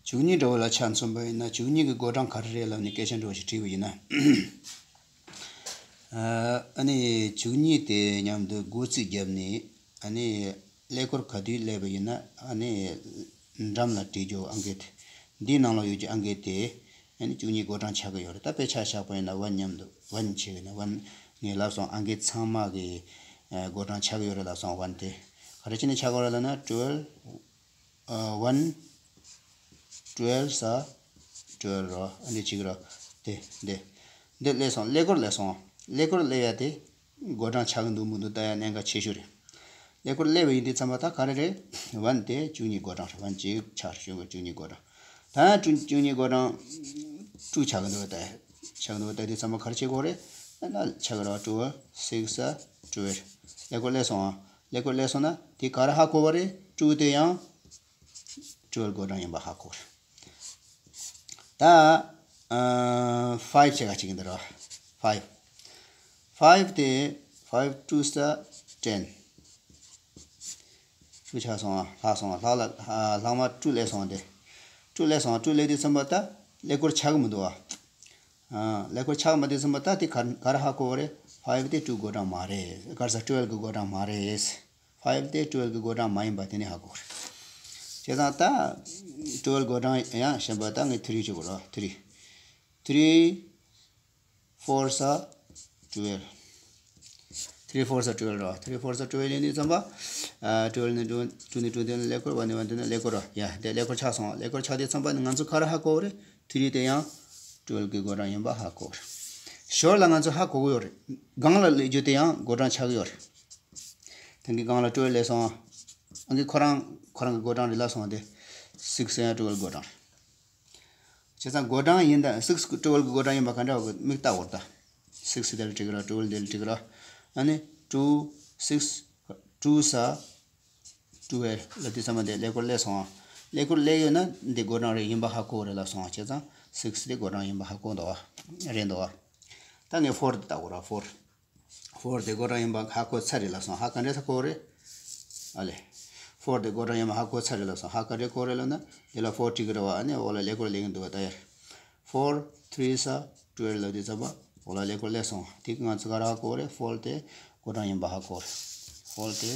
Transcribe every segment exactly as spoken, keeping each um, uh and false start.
བཅུ་གཉིས་འདྲ་བོ་ལ་ཆ་མཚོན་པ་ཡིན་ན། བཅུ་གཉིས་ཀྱི་བགོ་གྲངས་ག་རེ་རེད་ལབ་ནས་སྐད་ཆ་འདྲ་བོ་ཞིག་དྲིས་པ་ཡིན་ན། ཨ་ནི་བཅུ་གཉིས་དེ་མཉམ་དུ་བགོ་རྩིས་བརྒྱབ་ནས། ཨ་ནི་ཀླད་ཀོར་ག་དུས་སླེབས་པ་ཡིན་ན། ཨ་ནི་འགྲམ་ལ་བྲིས་རྒྱུ་ཨང་ཀི་དེ། འདིའི་ནང་ལ་ཡོད་རྒྱུ་ཨང་ཀི་དེ། ཨ་ནི་བཅུ་གཉིས་བགོ་གྲངས་ཆགས་ཀྱི་ཡོད་རེད། ད་དཔེ་ཆ་བཞག་པ་ཡིན་ན་ཝན་མཉམ་དུ། ཝན་བྱས་ན་ཝན། ངས་ལབ་སོང་། ཨང་ཀི་ཚང་མ་གི་ཨ་བགོ་གྲངས་ཆགས་ཀྱི་ཡོད་རེད་ལབ་སོང་། ཝན་དེ་ག་རེ་བྱས་ནས་ཆགས་ཀྱི་ཡོད་རེད་ལབ་ན། ཊུ་ཝེལ། ཨ་ཝན། ཊུ་ཝེལ་ས། ཊུ་ཝེལ་རོ། ཨ་འདི་གཅིག་རོ། དེ་འདི། འདི་སླེབས་སོང་། ཀླད་ཀོར་སླེབས་སོང་། ཀླད་ཀོར་སླེབས་ཡ་དེ་བགོ་གྲངས་ཆགས་ཀྱི་འདུག་མི་འདུག་ལྟ་ཡ་གནད་འགག་ཆེ་ཤོས་རེད། ཀླད་ཀོར་སླེབས་པ་ཡིན་དུས་ཙམ་པ་ད་ག་རེ་རེད། ཝན་དེ་བཅུ་གཉིས་བགོ་གྲངས་རེད། ཝན་གཅིག་ཆགས་རེད། བཅུ་གཉིས་བགོ་གྲངས། ད་བཅུ་བཅུ་གཉིས་བགོ་གྲངས་ཊུ་ཆགས་ཀྱི་འདུག་ལྟ་ཡ། ཆགས་ཀྱི་འདུག་ལྟ་དུས་ཙམ་པ་ག་རེ་བྱེད་དགོས་རེད། ཨ་ན་ཆགས་ཀྱི་རེད་བ། ཊུ་ཝེལ། སིགས་ས། ཊུ་ཝེལ། ཀླད་ཀོར་སླེབས་སོང་ཨ། ཀླད་ཀོར་སླེབས་སོང་ན་དེ་ག་རེ་ཧ་གོ་བ་རེད། ཊུ་དེ་ཡང་ཊུ་ཝེལ་བགོ་གྲངས་ཡིན་པ་ཧ་གོ་རེད། ད་ཨ་ཕའིབ་བྱེད་ག་ཅིག་ཡིན་ད་ར། ཕའིབ། ཕའིབ་དེ་ཕའིབ་ཊུ་ས་ཊེན། ཊུ་ཆགས་སོང་ཨ། ལྷག་སོང་ཨ། ལྷག་ལ་ཨ་ལྷག་མ་ཊུ་སླེབས་སོང་དེ། ཊུ་སླེབས་སོང་ཨ། ཊུ་སླེབས་དུས་ཙམ་པ་ད་ཀླད་ཀོར་ཆགས་ཀྱི་མི་འདུག་ཨ། ཨ་ཀླད་ཀོར་ཆགས་མ་དུས་ཙམ་པ་ད་དེ་ག་ག་རེ་ཧ་གོ་བ་རེད། ཕའིབ་དེ་ཊུ་བགོ་གྲངས་མ་རེད། ག་རེ་ཟེར། ཊུ་ཝེལ་གི་བགོ་གྲངས་མ་རེད། ཕའིབ་དེ་ཊུ་ཝེལ་གི་བགོ་གྲངས་མ་ཡིན་པ་དེ་ནས་ཧ་གོ་རེད། བྱས་ཙང་ད་ཊུ་ཝེལ་བགོ་གྲངས་ཡང་གཞན་པ་ད་ངས་ཐི་རི་བྱེད་དགོས་རེད། ཐི་རི། ཐི་རི་ཕོར་ས་ཊུ་ཝེལ། ཐི་རི་ཕོར་ས་ཊུ་ཝེལ་རེད། ཐི་རི་ཕོར་ས་ཊུ་ཝེལ་ཡིན་དུས་ཙམ་པ། ཨ་ཊུ་ཝེལ་ནས་ཊུ། ཊུ་ནས་ཊུ་དེ་ནས་ཀླད་ཀོར། ཝན་ནས་ཝན་དེ་ནས་ཀླད་ཀོར་རེད། ཡ་དེ་ཀླད་ཀོར་ཆགས་སོང་། ཀླད་ཀོར་ཆགས་དུས་ཙམ་པ་ནི་ང་ཚོ་ག་རེ་ཧ་གོ་བ་རེད། ཐི་རི་དེ་ཡང་ཊུ་ཝེལ་གི་བགོ་གྲངས་ཡིན་པ་ཧ་གོ་བ་རེད། ཞོར་ལ་ང་ཚོ་ཧ་གོ་གི་ཡོད་རེད། སྒང་ལ་སླེབས་རྒྱུ་དེ་ཡང་བགོ་གྲངས་ཆགས་ཀྱི་ཡོད་རེད། དེང་གི་སྒང་ལ་ཊུ་ཝེལ་སླེབས་སོང་། ཨང་ཀི་ཁོ་རང་ཁོ་རང་གི་བགོ་གྲངས་རེད་ལབ་སོང་། དེ་སིགས་ཡང་ཊུ་ཝེལ་བགོ་གྲངས་རེད། བྱས་ཙང་བགོ་གྲངས་ཡིན་ད། སིགས་ཊུ་ཝེལ་གི་བགོ་གྲངས་ཡིན་པ་ག་འདྲ་བ་གི་མིག་ལྟ་བར་ད། སིགས་དེ་ལ་འགྲིག་ར། ཊུ་ཝེལ་དེ་ལ་འགྲིག་ར། ཨ་ནི་ཊུ་སིགས་ཊུ་ས་ཊུ་ཝེལ་ལབ་དུས་ཙམ་པ་འདི་ཀླད་ཀོར་སླེབས་སོང་ཨ། ཀླད་ཀོར་སླེབས་ཡོད་ན་འདི་བགོ་གྲངས་རེད་ཡིན་པ་ཧ་གོ་རེད་ལབ་སོང་ཨ། བྱས་ཙང་སིགས་དེ་བགོ་གྲངས་ཡིན་པ་ཧ་གོ་འདུག་བ། རེད་འདུག་བ། ད་ངས་ཕོར་དེ་ལྟ་དགོས་ར། ཕོར། ཕོར་དེ་བགོ་གྲངས་ཡིན་པ་ཧ་གོ་ཚར་རེད་ལབ་སོང་། ཧ་ག་འདྲས་ཧ་གོ་རེད། ཨ་ལེ། ཕོར་དེ་བགོ་གྲངས་ཡིན་པ་ཧ་གོ་ཚར་རེད་ལབ་སོང་། ཧ་ག་འདྲས་གོ་རེད་ལབ་ན། དེ་ལ་ཕོར་བྲིས་ཀྱི་རེད་བ། ཨ་ནི་འོག་ལ་ཀླད་ཀོར་སླེབས་ཀྱི་འདུག་བ། ད་ཡར། ཕོར་ཐི་རི་ས་ཊུ་ཝེལ་ལབ་དུས་ཙམ་པ་འོག་ལ་ཀླད་ཀོར་སླེབས་སོང་། དེ་ང་ཚོ་ག་རེ་ཧ་གོ་རེད། ཕོར་དེ་བགོ་གྲངས་ཡིན་པ་ཧ་གོ་རེད། ཕོར་དེ་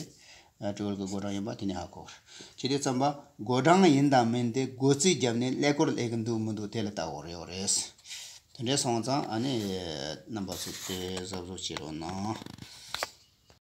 ཨ་ཊུ་ཝེལ་གི་བགོ་གྲངས་ཡིན་པ་དེ་ནས་ཧ་གོ་རེད། བྱས་དུས་ཙམ་པ་བགོ་གྲངས་ཡིན་དང་མིན་དེ་བགོ་རྩིས་བརྒྱབ་ནས་ཀླད་ཀོར་སླེབས་ཀྱི་འདུག་མི་འདུག་དེ་ལ་ལྟ་དགོས་རེད། ཡོད་རེད། དེ་འདྲས་སོང་ཙང་ཨ་ནི་རྣམ་པ་ཚོས་དེ་གཟབ་གཟབ་བྱེད་རོགས་གནང་།